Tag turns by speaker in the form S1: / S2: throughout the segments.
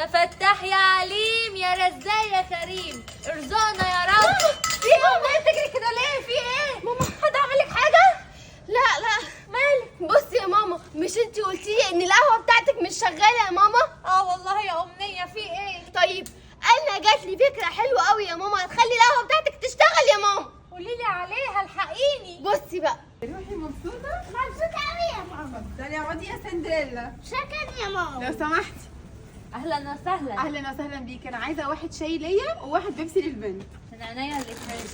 S1: يا فتاح يا عليم يا رزاق يا كريم، ارزقنا يا رب.
S2: في ايه والله بتجري كده ليه؟ في ايه؟ ماما حد عمل لك حاجة؟ لا لا مالك؟ بصي يا ماما، مش انتي قلتي لي ان القهوة بتاعتك مش شغالة يا ماما؟
S1: اه والله يا امنية، في ايه؟
S2: طيب انا جات لي فكرة حلوة قوي يا ماما، هتخلي القهوة بتاعتك تشتغل يا ماما.
S1: قولي لي عليها، الحقيني.
S2: بصي بقى.
S3: روحي مبسوطة؟
S4: مبسوطة أوي يا ماما.
S3: اتفضلي اقعدي يا سندريلا.
S4: شكرا يا ماما.
S3: لو سمحتي.
S1: اهلا وسهلا.
S3: اهلا وسهلا بيك. انا عايزة واحد شاي ليا وواحد بيبسي للبنت.
S1: من عينيا الاثنين.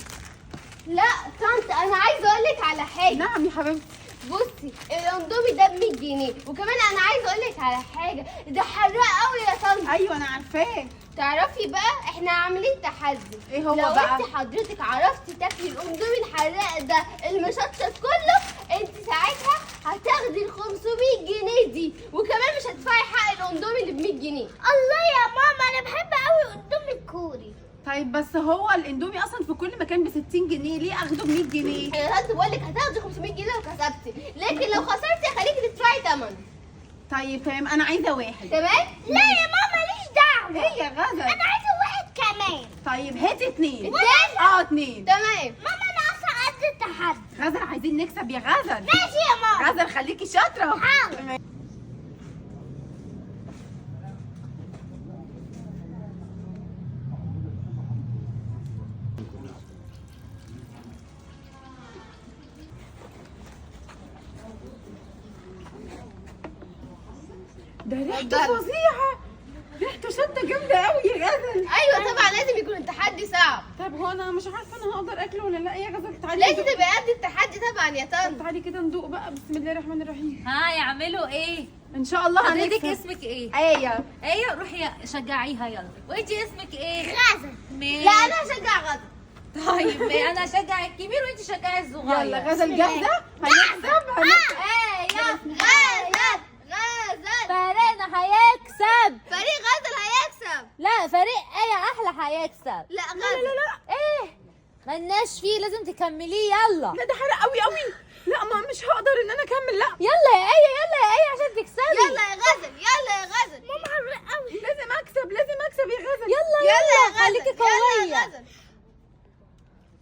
S2: لا طنط، انا عايزه اقول لك على حاجة.
S3: نعم يا حبيبتي.
S2: بصي الاندومي ده ب 100 جنيه، وكمان انا عايزه اقول لك على حاجة، ده حراق قوي يا طنط.
S3: ايوه انا عارفاه.
S2: تعرفي بقى احنا عاملين تحدي.
S3: ايه هو
S2: لو
S3: بقى؟
S2: انت حضرتك عرفتي تاكلي الاندومي الحراق ده المشطشط كله، انت ساعتها هتاخدي ال 500 جنيه دي، وكمان مش هتدفعي حق الاندومي اللي ب 100 جنيه.
S4: الله يا ماما، أنا بحب أوي اندومي الكوري.
S3: طيب بس هو الاندومي اصلا في كل مكان ب 60 جنيه، ليه اخده ب 100 جنيه؟
S2: يا طنط بقول لك هتاخدي 500 جنيه لو كسبتي، لكن لو خسرتي هخليكي تدفعي ثمن.
S3: طيب تمام، انا عايزه واحد.
S2: تمام؟
S4: لا يا ماما ماليش دعوة.
S3: ايه يا غزل؟
S4: أنا عايزة واحد كمان.
S3: طيب هاتي اتنين.
S2: اتنين؟
S3: اه اتنين.
S2: تمام.
S4: ماما أنا أصلا قد التحدي.
S3: غزل عايزين نكسب يا غزل.
S4: ماشي يا ماما.
S3: غزل خليكي شاطرة.
S4: حاضر.
S3: تمام. ده ريحته فظيعة، ريحته شطة جامدة قوي يا غزل.
S2: ايوه طبعا لازم يكون التحدي صعب.
S3: طب هو انا مش عارفة انا هقدر اكله ولا لا يا غزل؟ تعالي
S2: لازم
S3: ندوق.
S2: تبقى قد التحدي طبعا يا طنط.
S3: تعالي كده ندوق بقى. بسم الله الرحمن الرحيم.
S1: ها يعملوا ايه؟
S3: ان شاء الله
S1: حضرتك
S3: هنكسب.
S1: اسمك ايه؟
S3: ايه؟
S1: ايه روحي شجعيها يلا. وانتي اسمك ايه؟
S4: غزل.
S1: ماشي.
S2: لا انا هشجع غزل.
S1: طيب انا اشجع الكبير وانتي شجعي الصغير.
S3: يلا غزل جاهزة؟ هنكسب هنكسب.
S2: ايه غزل غزل.
S1: فريقنا هيكسب.
S2: فريق غزل هيكسب.
S1: لا فريق ايه احلى هيكسب.
S2: لا غزل.
S3: لا لا
S1: ايه ملناش فيه، لازم تكمليه. يلا
S3: لا ده حرق قوي قوي. لا ما مش هقدر ان انا اكمل. لا
S1: يلا يا ايه، يلا يا ايه عشان تكسبي.
S2: يلا يا غزل، يلا يا غزل.
S4: ماما حراق أوي.
S3: لازم اكسب، لازم اكسب يا غزل.
S1: يلا
S2: يلا يا
S1: يلا
S2: غزل،
S1: خليكي
S2: يلا يا
S1: قوية.
S2: غزل،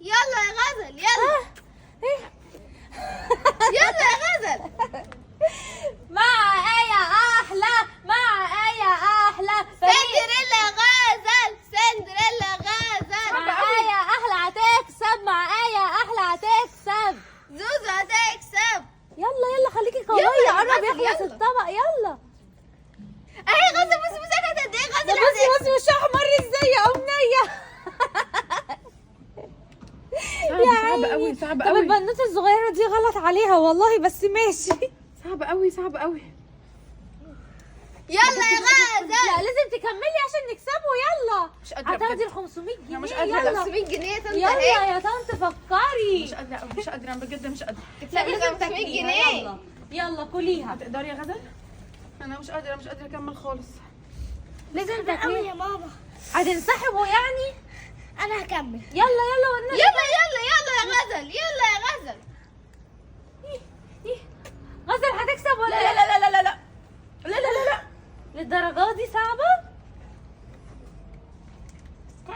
S2: يلا يا غزل، يلا. يلا يا غزل.
S1: مع ايه احلى، مع ايه احلى. فريق
S2: سندريلا غزل، سندريلا غزل.
S1: مع ايه احلى هتكسب، مع ايه احلى هتكسب.
S2: زوزو هتكسب.
S1: يلا يلا خليكي
S2: يلا
S1: قوية،
S2: يا
S1: قرب
S2: غزل،
S1: يخلص
S2: يلا.
S1: الطبق. يلا
S2: اهي غزل، بصي بصي اخدت قد ايه غزل.
S1: ده بصي بصي وشها احمر ازاي يا امنية.
S3: صعب قوي، صعب
S1: طب
S3: قوي،
S1: البنوتة الصغيرة دي غلط عليها والله، بس ماشي.
S3: صعب قوي، صعب قوي.
S2: يلا يا غزل.
S1: لا لازم تكملي عشان نكسبه. يلا
S3: مش قادرة
S1: هتاخدي
S3: بجد.
S1: ال 500 جنيه.
S3: أنا مش قادرة.
S1: يلا
S2: 500 جنيه يا طنط
S1: يلا
S2: اهي.
S1: يا طنط فكري.
S3: مش قادرة قوي، مش قادرة بجد، مش قادرة.
S1: لا لازم
S2: 500
S1: تاكليها.
S2: جنيه.
S1: يلا يلا كليها.
S3: هتقدري يا غزل؟ انا مش قادرة، مش قادرة اكمل خالص.
S1: لازم
S4: أوي
S1: تاكليها.
S4: يا ماما.
S1: هتنسحبوا يعني؟
S4: أنا هكمل.
S1: يلا يلا والنبي.
S2: يلا يلا يلا يا غزل، يلا يا غزل.
S1: غزل هتكسب ولا
S3: لا لا لا لا لا لا لا لا لا.
S1: للدرجة دي صعبة؟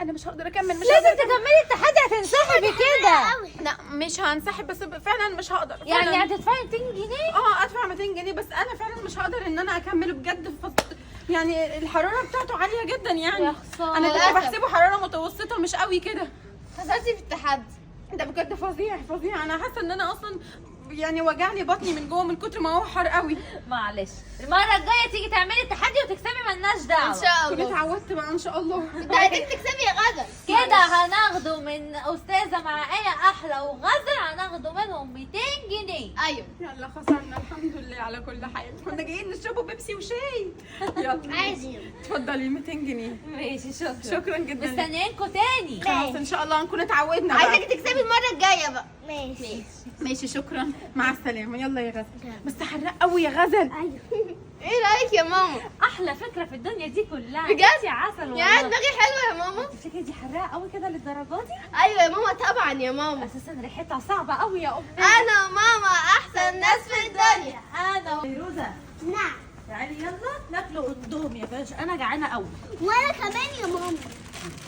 S3: انا مش هقدر اكمل، مش
S1: لازم
S3: هقدر أكمل.
S1: تكملي التحدي، هتنسحبي كده.
S3: لا مش هنسحب، بس فعلا مش هقدر
S1: يعني
S3: فعلاً.
S1: هتدفعي 200 جنيه؟
S3: اه ادفع 200 جنيه بس انا فعلا مش هقدر ان انا اكمله بجد. يعني الحرارة بتاعته عالية جدا يعني.
S1: يا خسارة.
S3: انا كنت
S2: للأسف.
S3: بحسبه حرارة متوسطه مش قوي كده.
S2: خسرتي في التحدي.
S3: ده بجد فظيع فظيع. انا حاسه ان انا اصلا يعني وجعني بطني من جوه من كتر ما هو حار قوي.
S1: معلش المرة الجاية تيجي تعملي التحدي وتكسبي، ملناش دعوة.
S2: ان شاء
S3: كنت
S2: الله.
S3: اتعودت بقى ان شاء الله.
S2: انت عايزك تكسبي يا غزل.
S1: كده هناخده من أستاذة مع آية أحلى وغزل، هناخده منهم 200 جنيه.
S2: ايوه
S3: يلا خسرنا الحمد لله على كل حال. كنا جايين نشربوا بيبسي وشاي. يلا
S4: عايزين.
S3: اتفضلي 200 جنيه.
S1: ماشي شكرا.
S3: شكرا جدا.
S1: مستنيينكوا تاني.
S3: خلاص ان شاء الله هنكون اتعودنا بقى.
S2: عايزك تكسبي المرة الجاية بقى.
S4: ماشي.
S3: ماشي شكرا، مع السلامة. يلا يا غزل، بس حراق قوي يا غزل.
S4: أيوه.
S2: ايه رايك يا ماما؟
S1: أحلى فكرة في الدنيا دي كلها.
S2: بجد؟
S1: انتي عسل
S2: يا
S1: والله.
S2: دماغي حلوة يا ماما.
S1: تفتكري دي حراقة قوي كده للدرجة دي؟
S2: ايوه يا ماما طبعا يا ماما.
S1: أساسا ريحتها صعبة قوي يا أمي.
S2: انا وماما احسن ناس في الدنيا.
S1: أنا
S3: فيروزه
S4: نعم.
S5: تعالي يلا ناكلوا اندومي يا باشا، انا جعانة قوي.
S4: وانا كمان يا ماما.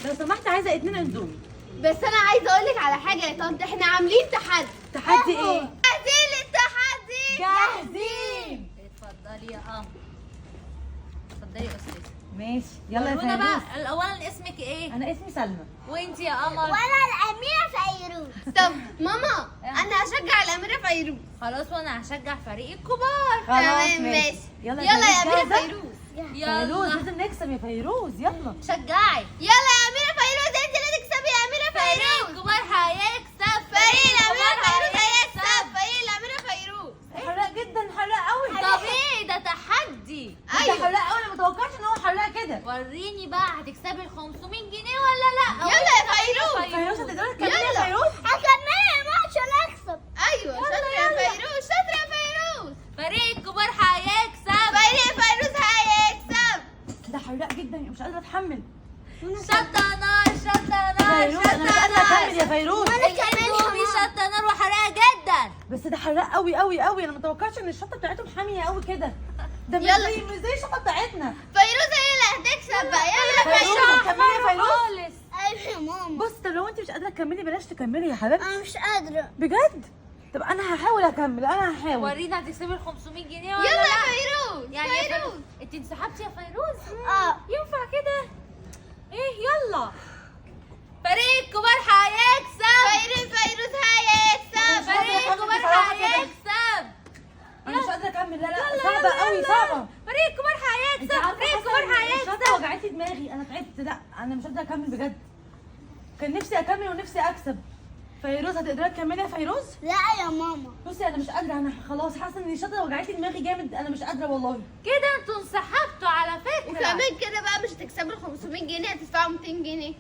S5: لو سمحت عايزه 2 اندومي.
S2: بس انا عايزه اقول لك على حاجة يا طنط، احنا عاملين تحدي.
S5: تحدي ايه؟
S2: جاهزين للتحدي؟
S5: جاهزين.
S1: اتفضلي يا قمر. اتفضلي يا استاذه.
S5: ماشي يلا يا
S1: ورونا
S5: فيروز.
S1: بقى الاولا اسمك ايه؟
S5: انا اسمي سلمى.
S1: وانت يا قمر؟
S4: وانا الاميرة فيروز.
S2: طب ماما انا هشجع الاميرة فيروز.
S1: خلاص وانا هشجع فريق الكبار.
S5: خلاص
S2: تمام ماشي.
S5: يلا
S2: يلا يا اميره
S5: جاهزة؟
S2: فيروز.
S5: فيروز
S1: يلا
S5: لازم نكسب يا فيروز، يلا
S1: شجعي.
S2: يلا يا اميره فيروز، انت اللي تكسبي يا اميره
S1: فريق
S2: فيروز.
S1: الكبار هيكسب.
S2: فريق الاميرة
S1: الكبار
S2: فيروز هيكسب. فريق الاميرة فيروز.
S5: حراق جدا، حراق قوي.
S1: طبيعي ده تحدي.
S5: ايوه حراق قوي، انا ما توقعتش ان هو حراق كده.
S1: وريني بقى هتكسبي ال 500 جنيه ولا لا؟
S2: يلا يا فيروز.
S5: فيروز هتقدري تكملي يا
S2: يلا.
S5: فيروز؟
S4: هكملها يا ماما عشان اكسب.
S2: ايوه شاطرة يا فيروز، شاطرة يا فيروز.
S1: فريق الكبار هيكسب.
S2: فريق فيروز هيكسب.
S5: ده حراق جدا، مش قادرة اتحمل.
S1: شطه نار، شطه نار،
S5: فيروز انا مش
S1: شطه
S5: قادرة
S1: نار.
S5: اكمل يا فيروز.
S4: وانا كمان يا
S1: الاندومي
S4: ماما.
S1: شطه نار وحراقه جدا.
S5: بس ده حراق قوي قوي قوي، انا ما توقعتش ان الشطه بتاعتهم حامية قوي كده. ده مش
S2: يلا.
S5: زي مش زي الشطه بتاعتنا.
S2: فيروز هي اللي هتكسب بقى. يلا يا
S5: فيروز
S2: فيروز.
S5: هتكملي يا فيروز؟
S1: خالص.
S4: ايوه يا ماما.
S5: بص طب لو انت مش قادرة تكملي بلاش تكملي يا حبيبتي.
S4: انا مش قادرة
S5: بجد؟ طب انا هحاول اكمل، انا هحاول.
S1: ورينا هتكسبي ال 500 جنيه ولا
S2: يلا
S1: لا؟
S2: يا فيروز.
S1: يعني يا
S2: فيروز
S1: فيروز انت انسحبتي يا فيروز؟
S4: اه.
S1: ينفع كده؟ ايه يلا فريق الكبار هيكسب.
S2: فيروز فيروز هيكسب.
S1: فريق الكبار
S5: بصراحة كده.
S1: هيكسب.
S5: انا مش قادرة اكمل. لا لا صعبة قوي، صعبة.
S1: فريق الكبار
S5: انت
S1: هيكسب.
S5: عارفه
S1: فريق
S5: حاسه
S1: الكبار
S5: ان
S1: هيكسب.
S5: الشطه وجعت لي دماغي، انا تعبت. لا انا مش قادرة اكمل بجد. كان نفسي اكمل ونفسي اكسب. فيروز هتقدري تكملي يا فيروز؟
S4: لا يا ماما.
S5: بصي انا مش قادرة، انا خلاص حاسه ان الشطه وجعت لي دماغي جامد، انا مش قادرة والله.
S1: كده انتوا انسحبتوا على فكرة.
S2: وكمان كده بقى مش هتكسبوا ال 500 جنيه، هتدفعوا 200 جنيه.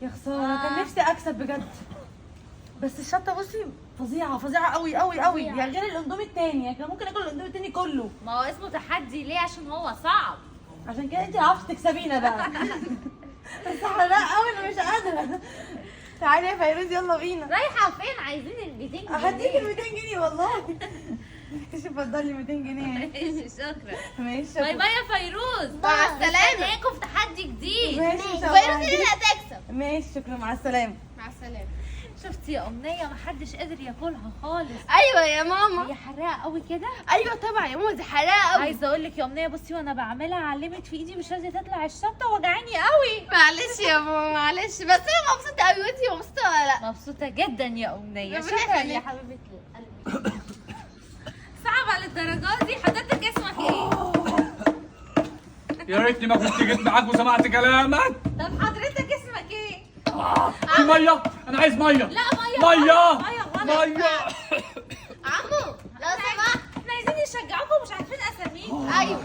S5: يا خسارة، كان نفسي اكسب بجد. بس الشطه بصي فظيعة، فظيعة قوي قوي قوي، يعني غير الاندومي التاني، يعني كان ممكن اكل الاندومي التاني كله.
S1: ما هو اسمه تحدي ليه؟ عشان هو صعب.
S5: عشان كده انت عرفتي تكسبينا بقى. بس حراق قوي، انا مش قادرة. تعالي يا فيروز يلا بينا.
S1: رايحة فين؟ عايزين ال 200 جنيه.
S5: هديك ال 200 جنيه والله. ماشي اتفضلي 200 جنيه.
S1: ماشي شكرا.
S5: ماشي
S1: bye
S5: شكرا.
S1: bye يا فيروز.
S2: مع السلامة.
S1: مستنياكم في تحدي جديد.
S5: ماشي ان شاء الله.
S2: فيروز هي اللي هتكسب.
S5: ماشي شكرا، مع السلامة.
S2: مع السلامة.
S1: شفتي يا امنية محدش قادر ياكلها خالص.
S2: ايوه يا ماما.
S1: هي حراقه قوي كده.
S2: ايوه طبعا يا ماما، دي حراقه قوي.
S1: عايزه اقول لك يا امنية، بصي وانا بعملها علمت في ايدي مش راضية تطلع الشطه، وجعاني قوي.
S2: معلش يا ماما معلش، بس انا مبسوطة قوي. وانتي مبسوطة ولا لا؟
S1: مبسوطة جدا يا امنية.
S2: ربنا
S1: شكرا يا
S2: يخليك.
S1: حبيبه قلبي. صعبة للدرجة دي؟ حضرتك اسمك ايه؟
S6: يا ريتني ما كنت جيت معاك وسمعت كلامك.
S1: طب حضرتك اسمك ايه؟
S6: في مية، انا عايز مية.
S1: لا مية
S6: مية
S1: غلط، مية غلط.
S6: مية.
S2: عمو لو سمحت.
S1: احنا عايزين نشجعكم ومش عارفين اساميكم.
S2: ايوه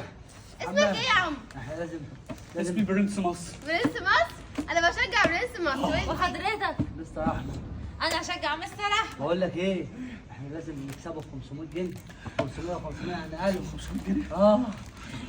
S2: اسمك ايه يا عم؟
S7: احنا لازم
S6: اسمي
S7: لازم
S6: برنس مصر.
S2: برنس مصر؟ انا بشجع برنس مصر. وانت؟
S1: وحضرتك؟
S7: مستر احمد.
S1: انا هشجع مستر احمد.
S7: بقول لك ايه، احنا لازم نكسبه ب 500 جنيه. 500 500 يعني 1000. 500 جنيه. اه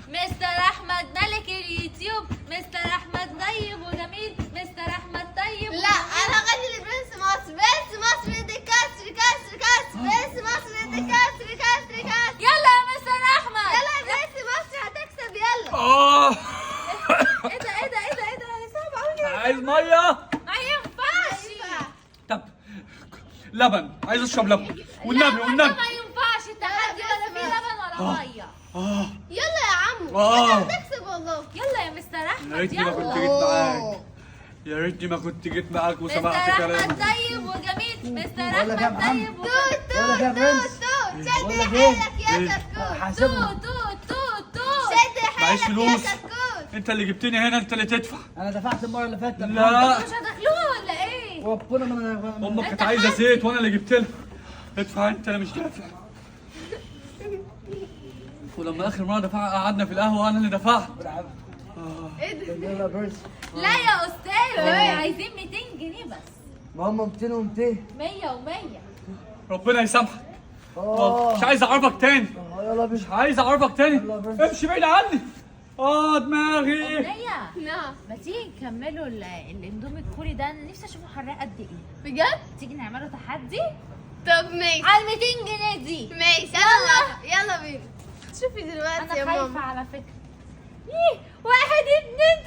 S1: مستر احمد ملك اليوتيوب، مستر احمد طيب وجميل، مستر احمد طيب.
S2: لا انا هغني لبرنس مصر. برنس مصر دي كسر كسر كسر. برنس مصر دي كسر كسر كسر.
S1: يلا يا مستر احمد.
S2: يلا يا برنس مصر هتكسب. يلا.
S6: اه
S1: ايه ده ايه ده ايه ده ايه ده، صعب قوي.
S6: عايز مية.
S1: ما ينفعش.
S6: طب لبن، عايز اشرب لبن والنبي
S1: لا،
S6: والنبي.
S1: ما ينفعش التحدي ولا فيه لبن ولا مية.
S2: يلا يا عمو.
S6: آه.
S2: يلا هتكسب والله.
S1: يلا يا مستر
S6: يا
S1: احمد.
S6: ريتني ما كنت
S1: يلا
S6: جيت معاك، يا ريتني ما كنت جيت معاك
S1: مستر
S6: وسمعت
S1: احمد
S6: كلامك.
S1: طيب وجميل، مستر
S7: بقول لك يا
S1: احمد
S7: محمد.
S1: طيب وجميل.
S2: توت
S7: بقول لك يا
S2: توت
S7: برنس.
S2: توت توت. شد
S7: بقول لك ايه؟
S2: حيلك يا كتكوت.
S7: حاسبنا.
S1: تو تو تو تو.
S2: شد
S6: معيش
S2: حيلك يا
S6: فلوس.
S2: كتكوت.
S6: انت اللي جبتني هنا، انت اللي تدفع.
S7: انا دفعت المرة اللي فاتت.
S6: لا
S1: مش هتاكلوها ولا ايه؟
S7: ربنا ما انا
S6: امك كانت عايزه زيت وانا اللي جبت لها. ادفع انت، انا مش دافع. ولما اخر مرة دفع قعدنا في القهوة انا اللي دفعت.
S2: ايه ده؟
S7: يلا يا برنس.
S1: لا يا استاذ، احنا عايزين 200 جنيه بس.
S7: ما هم 200 و200.
S1: 100 و100.
S6: ربنا يسامحك.
S7: اه
S6: مش عايز اعرفك تاني،
S7: يلا
S6: مش
S7: بينا.
S6: عايز اعرفك تاني.
S7: يلا يا برنس.
S6: امشي بعيد عني. دماغي.
S1: امنية،
S2: نعم.
S1: ما تيجي نكملوا الاندومي الكوري ده، انا نفسي اشوفه حراق قد ايه.
S2: بجد؟
S1: تيجي نعمله تحدي
S2: طب ماشي.
S1: على 200 جنيه دي.
S2: ماشي يلا يلا بينا. شوفي دلوقتي
S1: انا
S2: يا
S1: خايفة
S2: ماما.
S1: على فكرة. ايه، 1 2.